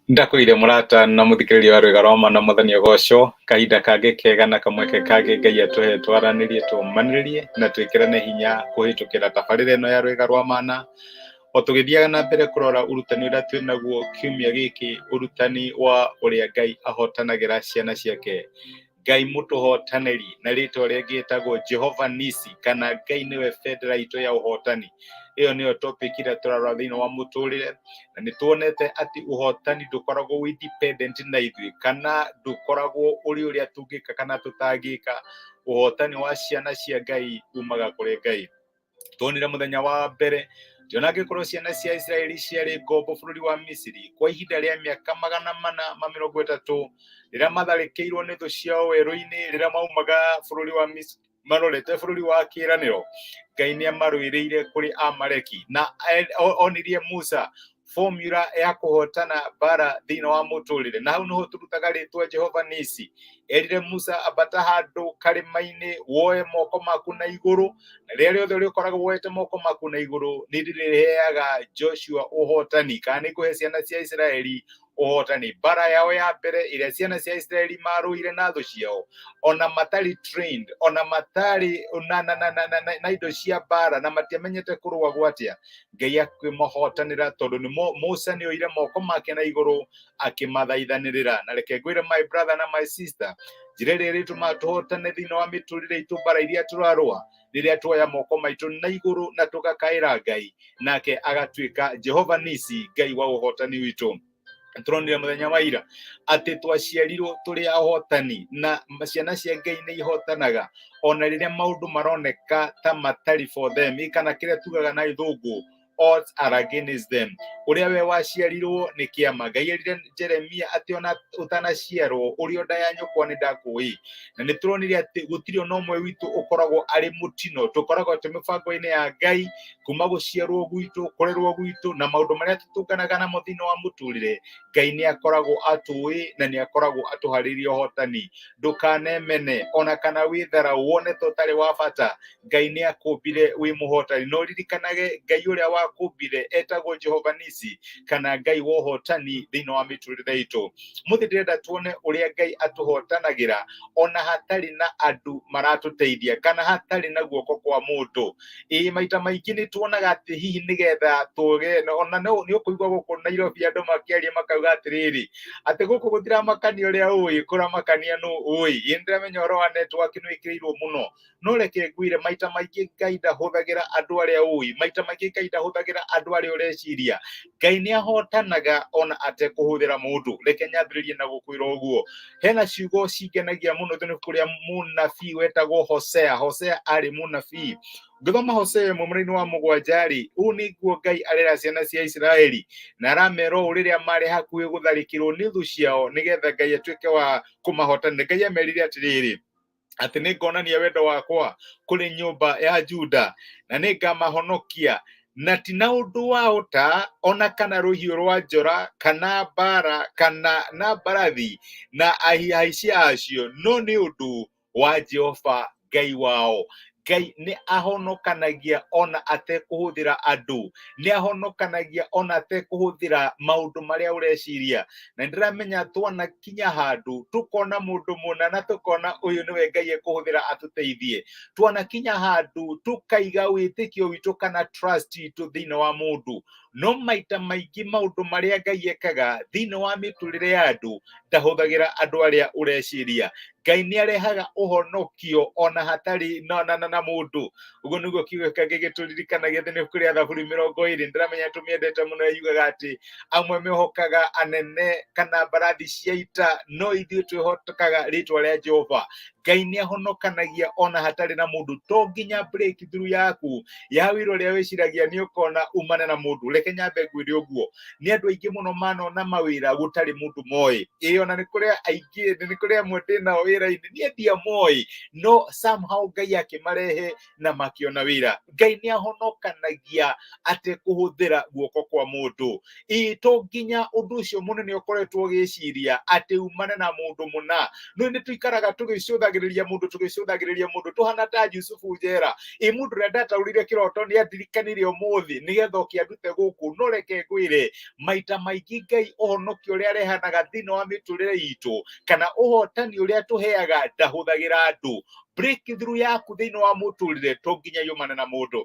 Ndakwĩire mũrata na mũthikĩrĩria wa rwĩga rwa mana mwathani ũgocwo kahinda kangĩ kega na kamweke kangĩ Ngai atũhe twaranĩrie tũmanĩrĩrie na twĩkĩrane hinya kũhĩtũkĩra tabarĩra ĩno ya rwĩga rwa mana o tũgĩthiaga na mbere kũrora ũrutani ũrĩa twĩ naguo kiumia gĩkĩ, ũrutani wa ũrĩa Ngai ahotanagĩra ciana ciake. Ngai mũtũhotanĩri na rĩtwa rĩngĩ ĩtagwo Jehova Nisi kana Ngai nĩwe bendera itũ ya ũhotani. Ĩyo nĩyo topic ĩrĩa tũrarora thĩinĩ wa mũtũrĩre, na nĩ tuonete atĩ ũhotani ndũkoragwo wĩ dependent na ithuĩ kana ndũkoragwo ũrĩ ũrĩa tũngĩka kana tũtangĩka. Ũhotani wa ciana cia Ngai umaga kũrĩ Ngai. Tuonire mũthenya wa mbere tũona angĩkorwo ciana cia Isiraeli ciarĩ ngombo bũrũri wa Misiri kwa ihinda rĩa mĩaka 430, rĩrĩa matharĩkĩirwo nĩ thũ ciao werũ-inĩ, rĩrĩa maumaga bũrũri wa Misiri marorete bũrũri wa kĩĩranĩro, Ngai nĩ amarũĩrĩire kũrĩ Amaleki na onirie Musa formula ya kũhotana mbara thĩinĩ wa mũtũrĩre. Na hau nĩho tũrutaga rĩtwa Jehova Nisi. Erire Musa, ambata handũ karĩma-inĩ woe moko maku na igũrũ, na rĩrĩa rĩothe ũrĩkoragwo woete moko maku na igũrũ nĩ ndĩrĩheaga Joshua ũhotani, kana nĩ ngũhe ciana cia Isiraeli ũhotani. Mbara yao ya mbere ĩrĩa ciana cia Isiraeli marũire na thũ ciao, ona matarĩ trained, ona matarĩ na indo cia mbara, na matiamenyete kũrũa gwatia, Ngai akĩmahotanĩra tondũ nĩ Musa nĩ oire moko make na igũrũ akĩmathaithanĩrĩra. Na reke ngwĩre my brother na my sister, njĩra ĩrĩa ĩrĩtũmaga tũhotane thĩinĩ wa mĩtũrĩre itũ mbara iria tũrarũa, rĩrĩa tuoya moko maitũ na igũrũ na tũgakaĩra Ngai, nake agatuĩka Jehova Nisi, Ngai wa ũhotani witũ. Tũronire mũthenya wa ira atĩ twaciarirwo tũrĩ ahotani, na ciana cia Ngai nĩ ihotanaga ona rĩrĩa maũndũ maroneka ta matarĩ for them, kana kĩrĩa tugaga na gĩthũngũ odds are against them. Ũrĩa we waciarirwo nĩ kĩama. Ngai erire Jeremia atĩ ona ũtanaciarwo ũrĩ o nda ya nyũkwa nĩ ndakũĩ. Na nĩ tũronire atĩ gũtirĩ ona ũmwe witũ ũkoragwo arĩ mũtino, tũkoragwo twĩ mĩbango-inĩ ya Ngai kuma gũciarwo gwitũ, kũrerwo gwitũ, na maũndũ marĩa tũtũnganaga namo thĩinĩ wa mũtũrĩre. Ngai nĩ akoragwo atũĩ na nĩ akoragwo atũharĩirie ũhotani. Ndũkanemene ona kana wĩtharaũ wone ta ũtarĩ wa bata. Ngai nĩ akũmbire wĩ mũhotani, no ririkanage Ngai ũrĩa wakũmbire etagwo Jehova Nisi kana Ngai wa ũhotani thĩinĩ wa mĩtũrĩre itũ. Mũthĩ ndĩrenda tuone ũrĩa Ngai atũhotanagĩra ona hatarĩ na andũ maratũteithia kana hatarĩ na guoko kwa mũndũ. Ĩĩ, maita maingĩ nĩ tuonaga atĩ hihi nĩgetha tũge, ona nĩ ũkũigua gũkũ Nairobi andũ makĩaria makauga atĩrĩrĩ, atĩ gũkũ gũtiramakania ũrĩa ũĩ, kũramakania nũ ũĩ. Ĩĩ, nĩndĩramenya ũhoro wa network nĩ wĩkĩrĩirwo mũno, no reke ngwĩre maita maingĩ Ngai ndahũthagĩra andũ arĩa ũĩ, maita maingĩ Ngai ndahũthagĩra andũ arĩa ũreciria. Ngai nĩ ahotanaga ona atekũhũthĩra mũndũ. Reke nyambĩrĩrie na gũkwĩra ũguo. Hena ciugo cingenagia mũno thĩinĩ ibuku rĩa mũnabii wetagwo Hosea. Hosea arĩ mũnabii. Ngĩthoma Hosea ĩmwe mũraini wa mũgwanja rĩ, ũũ nĩguo Ngai arera ciana cia Isiraeli na aramera ũũ rĩrĩa marĩ hakuhĩ gũtharĩkĩrwo nĩ thũ ciao nĩgetha Ngai atuĩke wa kũmahotanĩra. Ngai amerire atĩrĩrĩ, atĩ nĩ ngonania wendo wakwa kũrĩ nyũmba ya Juda na nĩ ngamahonokia, na ti na ũndũ wa ũta ona kana rũhiũ rwa njora kana mbara kana na mbarathi na ahaici acio, no nĩ ũndũ wa Jehova Ngai wao. Ngai nĩ ahonokanagia ona atekũhũthĩra andũ, nĩ ahonokanagia ona atekũhũthĩra maũndũ marĩa ũreciria. Na ndĩramenya twanakinya handũ tũkona mũndũ mũna na tũkona ũyũ nĩwe Ngai ekũhũthĩra atũteithie. Twanakinya handũ tũkaiga wĩtĩkio witũ kana trust itũ thĩinĩ wa mũndũ, no maita maingĩ maũndũ marĩa Ngai ekaga thĩinĩ wa mĩtũrĩre ya andũ ndahũthagĩra andũ arĩa ũreciria. Ngai nĩ arehaga ũhonokio ona hatarĩ na mũndũ. Ũguo nĩguo kiugo kĩngĩ gĩtũririkanagia thĩinĩ ibuku rĩa Thaburi 20. Ndĩramenya tũmĩendete mũno, yugaga atĩ amwe mehokaga anene kana mbarathi cia ita, no ithuĩ twĩhokaga rĩtwa rĩa Jehova. Ngai nĩ ahonokanagia ona hatarĩ na mũndũ. To nginya breakthrough yaku ya wĩra ũrĩa wĩciragia nĩ ũkona umane na mũndũ. Reke nyambe ngwĩre ũguo, nĩ andũ aingĩ mũno manona mawĩra gũtarĩ mũndũ moĩ. Ĩĩ, ona nĩ kũrĩ aingĩ, nĩ kũrĩ amwe ndĩ nao wĩra wĩra-inĩ, niĩ ndiamoĩ, no somehow Ngai akĩmarehe na makĩona wĩra. Ngai nĩ ahonokanagia atekũhũthĩra guoko kwa mũndũ. Ĩ to nginya ũndũ ũcio mũnene ũkoretwo ũgĩciria atĩ umane na mũndũ mũna. No nĩ tũikaraga tũgĩcũthagĩrĩria mũndũ, tũgĩcũthagĩrĩria mũndũ, tũhana ta Jusufu njera. Ĩ mũndũ ũrĩa ndataũrire kĩroto nĩ andirikanire ũmũthĩ nĩgetha oke andute gũkũ. No reke ngwĩre, maita maingĩ Ngai ũhonokio ũrĩa arehanaga thĩinĩ wa mĩtũrĩre itũ kana ũhotani ũrĩa tũheaga ndahũthagĩra andũ. Breakthrough yaku thĩinĩ wa mũtũrĩre to nginya yumane na mũndũ.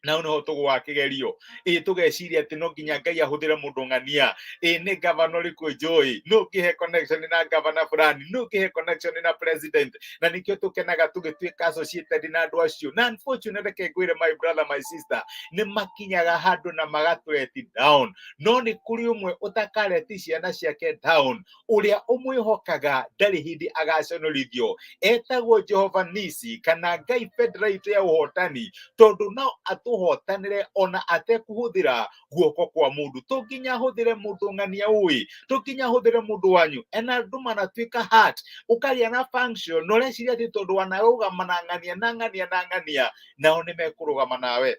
Na hau niho tũgũaga kĩgerio. Ĩ tũgeciria atĩ no nginya Ngai ahũthĩre mũndũ ng'ania. Ĩ nĩ gavana ũrĩkũ njũĩ, no ngĩhe connection na gavana fulani, no ngĩhe connection na president. Na nĩkĩo tũkenaga tũgĩtuĩka associated na andũ acio. Na unfortunately, reke ngwĩre my brother, my sister, nĩ makinyaga handũ na magatũreti down. No nĩ kũrĩ ũmwe ũtakareti ciana ciake down, ũrĩa ũmwĩhokaga ndarĩ hĩndĩ agaconorithio. Etagwo Jehova Nisi kana Ngai bendera itũ ya ũhotani, tondũ no atũhotanĩre ona atekũhũthĩra guoko kwa mũndũ. To nginya ahũthĩre mũndũ ng'ania ũĩ, to nginya ahũthĩre mũndũ wanyu. Ena andũ manatuĩka heart, ũkagĩa na function na ũreciria atĩ tondũ wanarũgama na ng'ania na ng'ania na ng'ania, nao nĩ mekũrũgama nawe.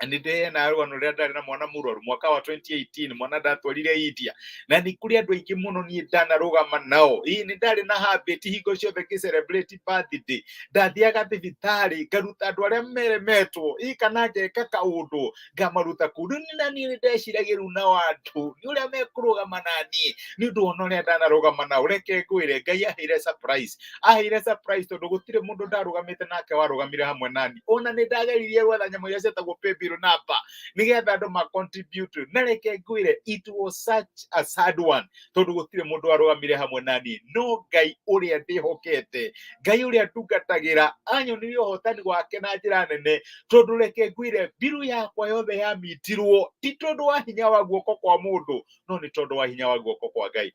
Nĩ ndĩheanaga rũgano rũrĩa ndarĩ na mwana mũrwaru mwaka wa 2018, mwana ndatwarire India, na nĩ kũrĩ andũ aingĩ mũno niĩ ndanarũgama nao. Ĩĩ nĩ ndarĩ na habit hingo ciothe ngĩ celebrate birthday, ndathiaga thibitarĩ ngaruta andũ arĩa meremetwo, ĩ kana ngeka kaũndũ ngamaruta kũu. Rĩu na niĩ nĩ ndeciragia rĩu nao andũ nĩ ũrĩa mekũrũgama na niĩ nĩ ũndũ ona ũrĩa ndanarũgama nao. Reke ngwĩre, Ngai aheire surprise, aheire surprise tondũ gũtirĩ mũndũ ndarũgamĩte nake warũgamire hamwe nani. Ona nĩ ndageririe gwetha nyamũ iria ciĩtagwo paybill number nĩgetha andũ ma contribute, na reke ngwĩre, it was such a sad one tondũ gũtirĩ mũndũ warũgamire hamwe nani. No Ngai ũrĩa ndĩhokete, Ngai ũrĩa ndungatagĩra, anyonirie ũhotani wake na njĩra nene, tondũ reke ngwĩre, mbiru yakwa yothe yamitirwo ti tondũ wa hinya wa guoko kwa mũndũ, no nĩ tondũ wa hinya wa guoko kwa Ngai.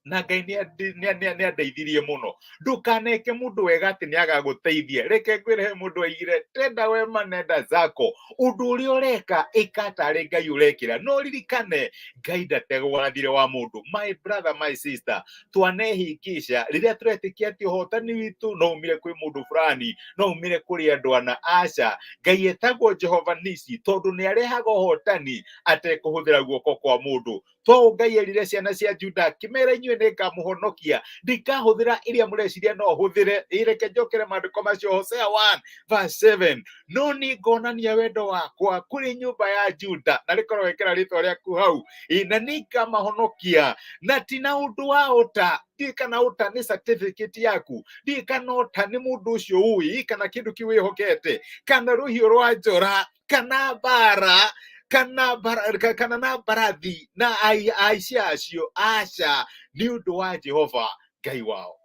Na Ngai nĩ andeithirie mũno. Ndũkaneke mũndũ wega atĩ nĩ agagũteithia. Reke ngwĩre, he mũndũ aigire, tenda wema nenda zako. Ũndũ ũrĩa ũreka, ĩka tarĩ Ngai ũrekĩra, no ririkane Ngai ndategwaga thirĩ wa mũndũ. My brother, my sister, twanehĩngĩca rĩrĩa tũretĩkia atĩ ũhotani witũ no umire kwĩ mũndũ fulani, no umire kũrĩ andũ ana. Aca, Ngai etagwo Jehova Nisi tondũ nĩ arehaga ũhotani atekũhũthĩra guoko kwa mũndũ. To Ngai erire ciana cia Juda akĩmera, inyuĩ nĩ ngamũhonokia, ndikahũthĩra ĩrĩa mũreciria no hũthĩre. Reke njokere maandĩko macio, Hosea 1 verse 7, no nĩ ngonania wendo wakwa kũrĩ nyũmba ya Juda, na rĩkorwo wekĩra rĩtwa rĩaku hau. Ĩ, na nĩ ngamahonokia na ti na ũndũ wa ũta. Ndiũĩ kana ũta nĩ certificate yaku, ndiũĩ kana ũta nĩ mũndũ ũcio ũĩ, kana kĩndũ kĩu wĩhokete, kana rũhiũ rwa njora, kana mbara, kana bara, kana na mbarathi na aici acio. Aca, nĩ ũndũ wa Jehova Ngai wao.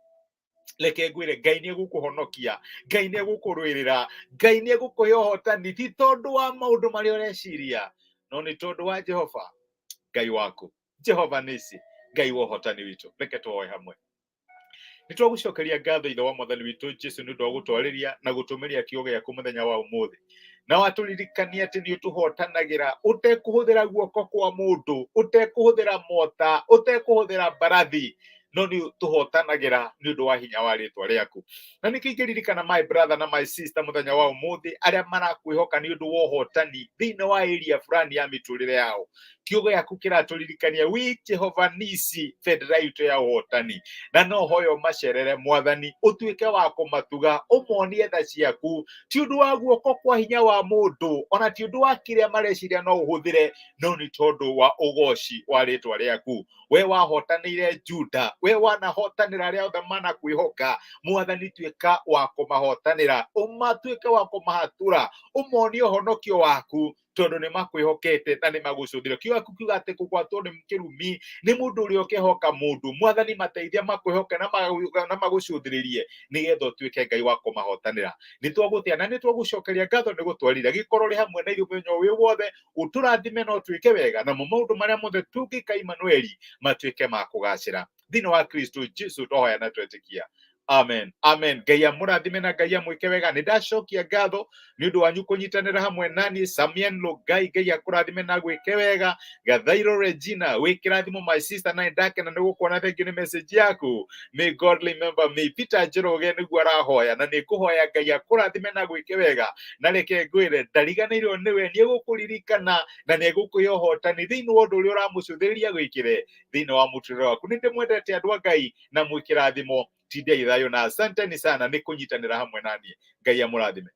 Reke ngwĩre, Ngai nĩ egũkũhonokia, Ngai nĩ egũkũrũĩrĩra, Ngai nĩ egũkũhe ũhotani, ti tondũ wa maũndũ marĩa ũreciria, no nĩ tondũ wa Jehova Ngai waku, Jehova Nisi, Ngai wa ũhotani witũ. Reke tũhoe hamwe. Nĩ twagũcokeria ngatho, Ithe wa Mwathani witũ Jesu, nĩ ũndũ wa gũtwarĩria na gũtũmĩria kiugo gĩaku mũthenya wa ũmũthĩ, na watũririkania atĩ nĩ ũtũhotanagĩra ũtekũhũthĩra guoko kwa mũndũ, ũtekũhũthĩra mota, ũtekũhũthĩra mbarathi, no nĩ tũhotanagĩra nĩ ũndũ wa hinya wa rĩtwa rĩaku. Na nĩkĩo ingĩririkana my brother na my sister mũthenya wa ũmũthĩ, arĩa marakwĩhoka nĩ ũndũ wa ũhotani thĩinĩ wa area fulani ya mĩtũrĩre yao, kiugo gĩaku kĩratũririkania wĩ Jehova Nisi, bendera itũ ya ũhotani. Na no hoyo macerere, Mwathani, ũtuĩke wa kũmatuga, ũmonie tha ciaku, ti ũndũ wa guoko kwa hinya wa mũndũ, ona ti ũndũ wa kĩrĩa mareciria no ũhũthĩre, no nĩ tondũ wa ũgoci wa rĩtwa rĩaku. We wahotanĩire Juda, we wanahotanĩra arĩa othe manakwĩhoka. Mwathani, tuĩka wa kũmahotanĩra, ũmatuĩke wa kũmahatũra, ũmonie ũhonokio waku, tondũ nĩ makwĩhokete na nĩ magũcũthire. Kiugo gĩaku kiuga atĩ kũgwatwo nĩ kĩrumi nĩ mũndũ ũrĩa ũkĩhoka mũndũ. Mwathani, mateithia makwĩhoke na magũcũthĩrĩrie, nĩgetha ũtuĩke Ngai wa kũmahotanĩra. Nĩ twagũtĩa na nĩ twagũcokeria ngatho nĩ gũtwarire gĩkorwo rĩ hamwe na ithuĩ mũthenya ũyũ wothe. Ũtũrathime na ũtuĩke wega namo maũndũ marĩa mothe tũngĩka, Imanueli, matuĩke ma kũgacĩra thĩinĩ wa Kristo Jesu. Twahoya na twetĩkia, Amen, amen. Ngai amũrathime na Ngai amwĩke wega. Nĩ ndacokia ngatho nĩ ũndũ wanyu kũnyitanĩra hamwe naniĩ. Samien Lũngai, Ngai akũrathime na gwĩke wega. Gathairo Regina, wĩ kĩrathimo my sister, na ndakena nĩ gũkuona. Thank you nĩ message yaku. May God remember me. Peter Njoroge nĩguo arahoya, na nĩ ngũhoya Ngai akũrathime na gwĩke wega, na reke ngwĩre ndariganĩirwo nĩwe, nĩ egũkũririkana na nĩ egũkũhe ũhotani thĩinĩ wa ũndũ ũrĩa ũramũcũthĩrĩria gwĩkĩre thĩinĩ wa mũtũrĩre waku. Nĩ ndĩmwendete andũ a Ngai na mwĩ kĩrathimo. Tindai thayũ na asanteni sana nĩ kũnyitanĩra hamwe naniĩ. Ngai amũrathime.